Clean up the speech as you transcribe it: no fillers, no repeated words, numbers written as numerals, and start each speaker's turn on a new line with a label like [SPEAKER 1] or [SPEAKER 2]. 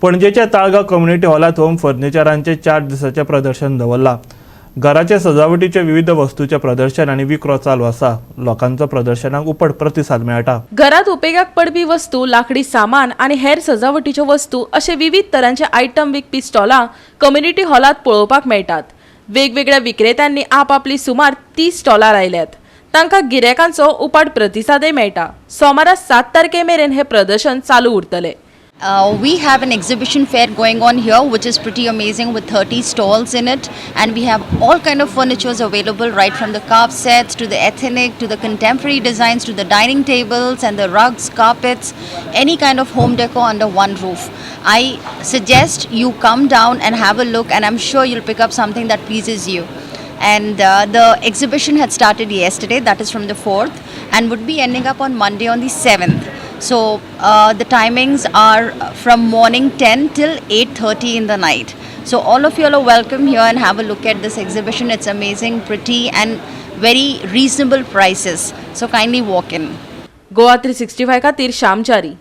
[SPEAKER 1] पणजेच्या Taleigao community हॉलात home फर्निचरांचे 4 दिसाचें प्रदर्शन दवरलां. घराचे सजावटीचे विविध वस्तूचें प्रदर्शन आनी विक्रो चालू आसा. लोकांचो प्रदर्शनाक उपट प्रतिसाद मेळटा.
[SPEAKER 2] घरात उपेगाक पडपी वस्तू, लाकडी सामान आनी हेर सजावटीच्यो वस्तू अशे विविध तरांचे आयटम विकपी स्टॉलां कम्युनिटी हॉलात पळोवपाक मेळटात. वेगवेगळ्या विक्रेत्यांनी आपापली सुमार 30 स्टॉलां लायल्यात. तांकां गिरायकांचो उपाट प्रतिसादय मेळटा. सोमारा 7 तारखे मेरेन हें प्रदर्शन चालू उरतलें.
[SPEAKER 3] We have an exhibition fair going on here, which is pretty amazing, with 30 stalls in it, and we have all kind of furnitures available, right from the carved sets to the ethnic to the contemporary designs to the dining tables and the rugs, carpets, any kind of home decor under one roof. I suggest you come down and have a look, and I'm sure you'll pick up something that pleases you. And the exhibition had started yesterday, that is from the 4th, and would be ending up on Monday, on the 7th. So the timings are from morning 10 till 8:30 in the night. So all of you all are welcome here and have a look at this exhibition. It's amazing, pretty and very reasonable prices, so kindly walk in.
[SPEAKER 2] Goa 365 खातीर श्याम च्यारी.